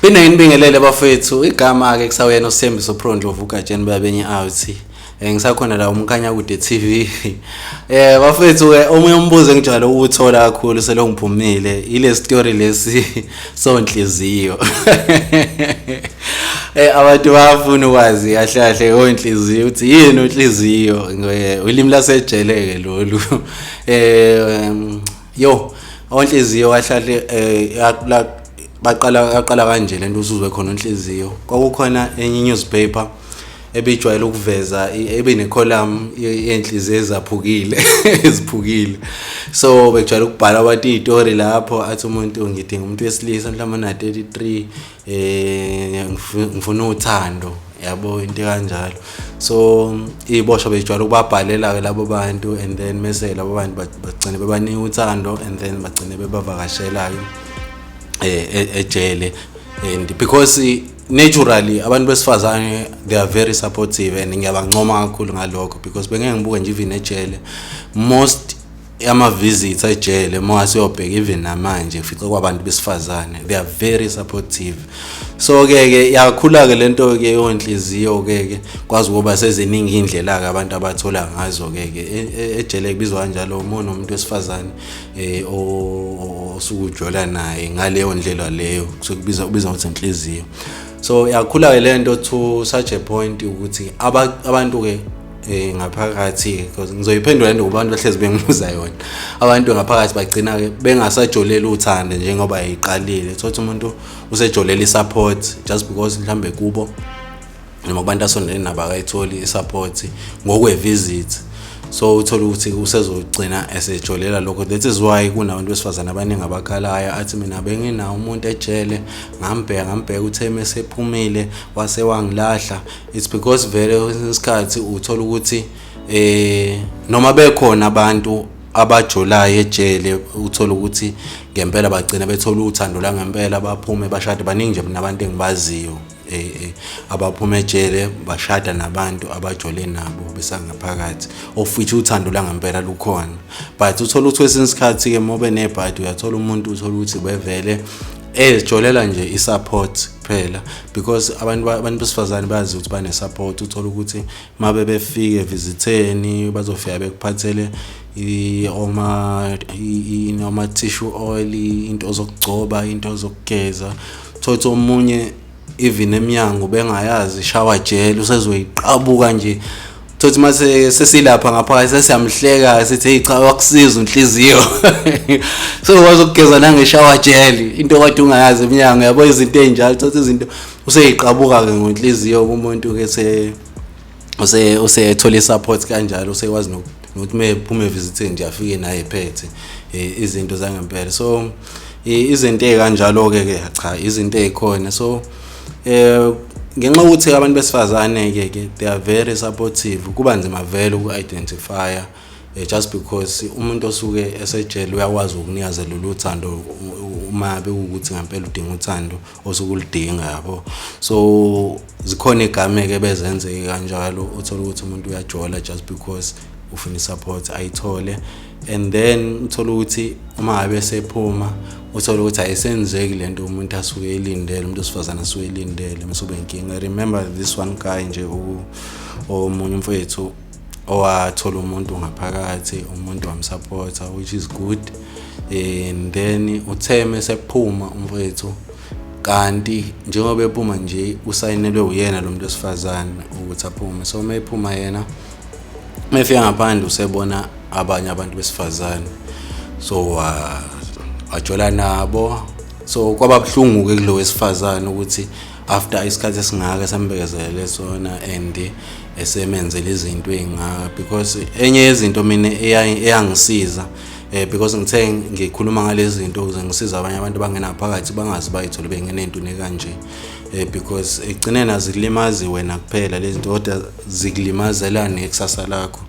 Phinde nginibingelele bafethu, igama ke kusawuyena uSithembiso Pro Ndlovu uGatsheni babenye out. Ngisakhona la umkhanya kude TV. Bafethu ke omunye umbuzo engijwayele ukuthola kakhulu selokhu ngiphumile ile story lesi sonhliziyo. Abantu bayafuna ukwazi kahle kahle onhliziyo ukuthi yini unhliziyo, ulimi lasejele ke lolu. Yo onhliziyo kahle kahle baqala yaqala kanje lento usuzwe khona unhliziyo. Kwakukhona enye newspaper ebijwayele ukuveza ebine-column yenhliziyo ezaphukile eziphukile, so bekujwayele ukubhala abantu iy'tori lapho, athi umuntu, "Ngidinga umuntu wesilisa mhlawumbe ona-33, ngifuna uthando," yabo, into kanjalo. So iy'boshwa bejwayele ukubabhalela-ke labo bantu and then mese labo bantu bagcine bebanika uthando and then bagcine bebavakashela-ke ejele. And because naturally abantu besifazane, they are very supportive and ngiyabancoma kakhulu ngalokho, because bengeke ngibuke nje even ejele, most ama-visits ejele uma siyobheka even namanje kufica kwabantu besifazane, they are very supportive. So ke ke yakhula ke lento ke yonhliziyo ke ke kwazi ukuba seziningi indlela ke abantu abathola ngazo ke ke ejele. Kubizwa kanjalo uma unomuntu wesifazane osuke ujola naye ngaleyo ndlela leyo, kusuke kubizwa ngokuthi inhliziyo. So yakhula ke lento to such a point ukuthi abantu ke ngaphakathi, because ngizoyiphendula lento kubantu bahlezi bengibuza yona, abantu ngaphakathi bagcina ke bengasajoleli uthando njengoba iqalile. Thothi umuntu usejolela i-support just because mhlambe kubo noma kubantu asondelene nabo akayitholi i-support ngokwe-visit, so uthola ukuthi usezogcina esejolela lokho. That is why kunabantu besifazane abaningi abakhalayo, athi, "Mina benginawo umuntu ejele, ngambheka ngambheka, uthe mesephumile wase wangilahla." It's because vele kwesinye isikhathi uthola ukuthi noma bekhona abantu abajolayo ejele, uthola ukuthi ngempela bagcina bethola uthando la ngempela, baphume bashade. Baningi nje nabantu engibaziyo abaphuma ejele bashada nabantu abajole nabo besangaphakathi, of which uthando la ngempela lukhona. But uthola ukuthi kwesinye isikhathi-ke uma ube nebhadi, uyathola umuntu, uthola ukuthi bevele ezijolela nje i-support kuphela, because abantu besifazane bazi ukuthi bane-support. Uthola ukuthi uma bebefika e-visitheni bazofika bekuphathele oma tissue oil, into zokugcoba, into zokugeza. Thothi omunye even emnyango bengayazi shower gel usezoyiqabuka nje. Thothi mase sesilapha ngaphakathi sesiyamhleka, sithi, "Hey, cha, wakusiza unhliziyo, so ukwazi ukugeza nange-shower gel, into kade ungayazi emnyango," yabo, izinto ey'njalo. Thothi izinto useyiqabuka-ke ngonhliziyo kumuntu ke se usethola i-support kanjalo, usekwazi nokuthi uma ephuma e-visitheni nje afike naye ephethe izinto zangempela. So izinto ey'kanjalo-ke ke cha, izinto ey'khona. So ngenxa yokuthi abantu besifazane ke ke they are very supportive, kuba nzima vele uku-identify-a just because umuntu osuke esejele uyakwazi ukukunikeza lolu thando uma bekuwukuthi ngempela udinga uthando osuke uludinga, yabo. So zikhona iy'gameko ebezenzeke kanjalo, uthole ukuthi umuntu uyajola just because ufuna i-support ayithole, and then uthole ukuthi uma ngabe esephuma, uthole ukuthi ayisenzeki lento umuntu asuke elindele, umuntu wesifazane asuke elindele, mase ube inkinga. I remember this one guy nje, omunye umfowethu owathola umuntu ngaphakathi, umuntu wamsupporta, which is good, and then uthe mesephuma umfowethu, kanti njengoba ephuma nje usayinelwe uyena lo muntu wesifazane ukuthi aphume. So uma ephuma yena, uma efika ngaphandle, usebona abanye abantu besifazane, so wajola nabo. So kwaba buhlungu-ke kulo wesifazane ukuthi after isikhathi esingaka esambekezele sona and esemenzele izinto ey'ngaka, because enye yezinto mina eyangisiza, because ngithe ngikhuluma ngalezi zinto ukuze ngisize abanye abantu abangenaphakathi bangazi bayithole bengena ey'ntweni kanje, because ekugcineni azikulimazi wena kuphela lezi zinto, kodwa zikulimazela nekusasa lakho.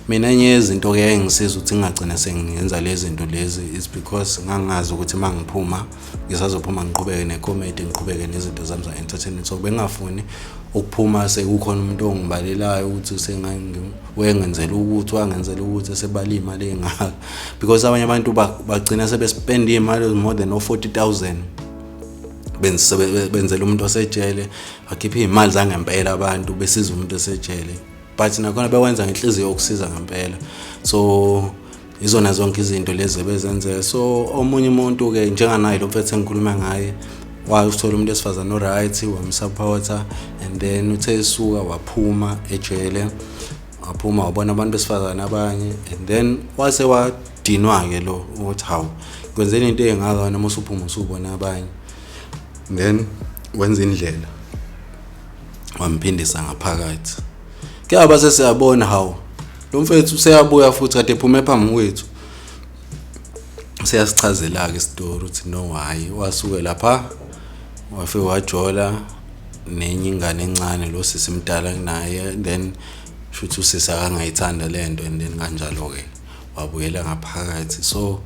Mina enye yezinto-ke eyayingisiza ukuthi ngingagcina sengiyenza lezi zinto lezi is because ngangazi ukuthi uma ngiphuma ngisazophuma ngiqhubeke ne-comedy, ngiqhubeke nezinto zami za-entertainment. So bengingafuni ukuphuma sekukhona umuntu ongibalelayo ukuthi wengenzela ukuthi wangenzela ukuthi esebala iy'mali ey'ngaka, because abanye abantu bagcina sebespenda iy'mali more than o-40,000. Benzela umuntu osejele, bakhipha iy'mali zangempela abantu besiza umuntu osejele, but nakhona bekwenza ngenhliziyo yokusiza ngempela. So izona zonke izinto lezi ebezenzeka. So omunye umuntu-ke, njenganaye lo mfethu engikhuluma ngaye, wathola umuntu wesifazane o-right, wamsupporta, and then uthe esuka waphuma ejele, waphuma wabona abantu besifazane abanye, and then wase wadinwa-ke lo ukuthi, "Hawu, kwenzeni into ey'ngaka noma usuphuma usubona abanye?" Then wenza indlela wamphindisa ngaphakathi. Kuyaba sesiyabona, hawu, lo mfethu useyabuya futhi, kade ephume phambi kwethu. Siyasichazela-ke isitori ukuthi no, hhayi, wasuke lapha wafike wajola nenye ingane encane, lo sisi mdala kunaye. Then shuthi usisi akangayithanda lento, and then kanjalo-ke wabuyela ngaphakathi. So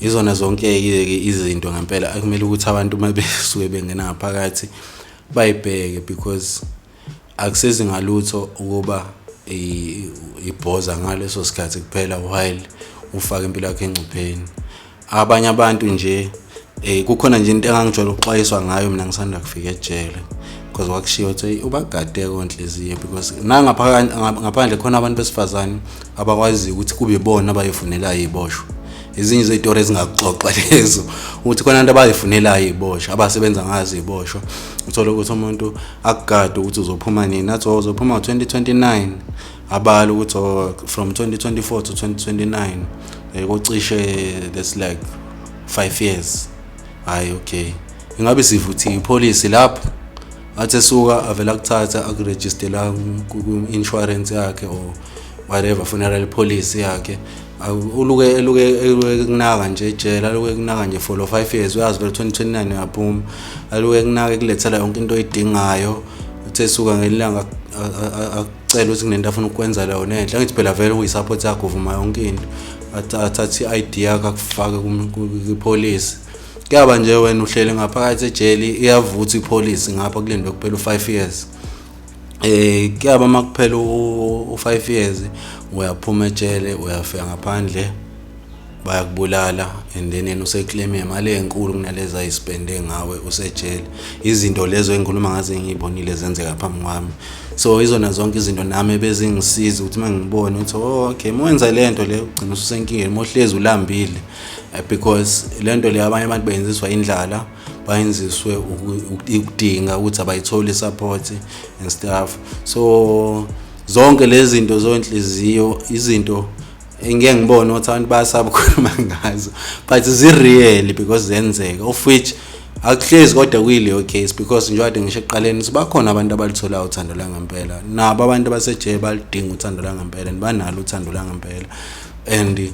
izona zonke-ke izinto ngempela akumele ukuthi abantu uma besuke bengena ngaphakathi bayibheke, because akusizi ngalutho ukuba ibhoza ngaleso sikhathi kuphela while ufaka impilo yakho engcupheni. Abanye abantu nje, kukhona nje into engangijwayele ukuxwayiswa ngayo mina ngisanda kufika ejele, because kwakushiwo ukuthi ubagade konhliziyo, because ngaphandle khona abantu besifazane abakwaziyo ukuthi kube ibona abayifunelayo iy'boshwa. Ezinye zey'tori ezingakuxoxa lezo, ukuthi khona abantu abayifunelayo iy'boshwa, abasebenza ngazo iy'boshwa. Uthole ukuthi umuntu akugade ukuthi uzophuma nini, athi, "Oh, uzophuma ngo-2029." Abala ukuthi, oh, from 2024 to 2029, kucishe that's like 5 years. Hhayi, okay, ingabe sivuthiwe ipholisi lapho? Athi esuka avela akuthatha, akurejistela ku-insurance yakhe or whatever funeral policy yakhe. Uluke eluke eluke kunaka nje ejele, aluke kunaka nje for lo 5 years. Uyazi vele 2029 uyaphuma. Aluke kunaka, ekulethela yonke into oyidingayo. Uthe esuka ngelanga akucela ukuthi kunento afuna ukukwenzela yona enhle, angithi phela vele uyi-support yakho, uvuma yonke into. Athathe i-ID yakho, akufake kwipholisi. Kuyaba nje wena uhleli ngaphakathi ejele, iyavutha ipholisi ngapha, kulindwe kuphela u-5 years. Kuyaba uma kuphela u-5 years, uyaphuma ejele, uyafika ngaphandle, bayakubulala, and then yena useclaim imali enkulu kunalezi ayispende ngawe usejele. Izinto lezo engikhuluma ngazo engiyibonile zenzeka phambi kwami. So izona zonke izinto nami ebezingisiza ukuthi uma ngibone ukuthi, oh, okay, uma wenza le nto le ugcina ususenkingeni, uma uhlezi ulambile, because le nto le abanye abantu beyenziswa indlala, bayenziswe ukudinga ukuthi abayitholi i-support and stuff. So zonke lezi zinto zonhliziyo, izinto engike ngibone ukuthi abantu bayasaba ukukhuluma ngazo, but zi-real because zenzeka, of which akuhlezi kodwa kuyileyo case, because njengoba ngisho ekuqaleni, sibakhona abantu abalitholayo uthando langempela. Nabo abantu abasejele balidinga uthando langempela and banalo uthando langempela, and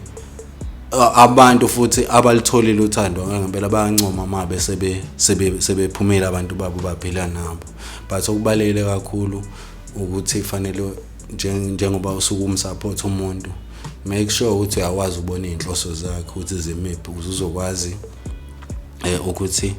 abantu futhi abalitholile uthando ngempela bayancoma uma bese sebephumile abantu babo baphila nabo. But okubalulekile kakhulu ukuthi kufanele, njengoba usuke umsupport umuntu, make sure ukuthi uyakwazi ubona iy'nhloso zakhe ukuthi zimiphi, ukuze uzokwazi ukuthi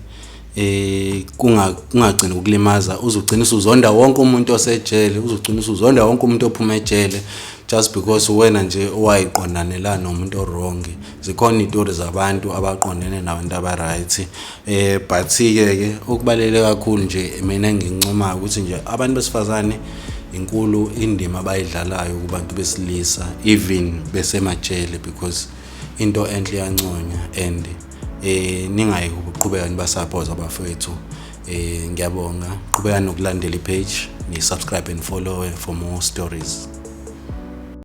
kungagcini ukulimaza, uzugcina usuzonda wonke umuntu osejele, uzugcina usuzonda wonke umuntu ophuma ejele, just because wena nje owayiqondanela nomuntu o-wrong. Zikhona iy'tori zabantu abaqondene nabantu aba-right. But-ke ke okubaluleke kakhulu nje mina engincomayo ukuthi nje abantu besifazane inkulu indima abayidlalayo kubantu besilisa even besemajele, because into enhle iyanconywa, and ningayeki ukuqhubeka nibasupport abafowethu. Ngiyabonga, qhubeka nokulandela i-page, ni subscribe and follow for more stories.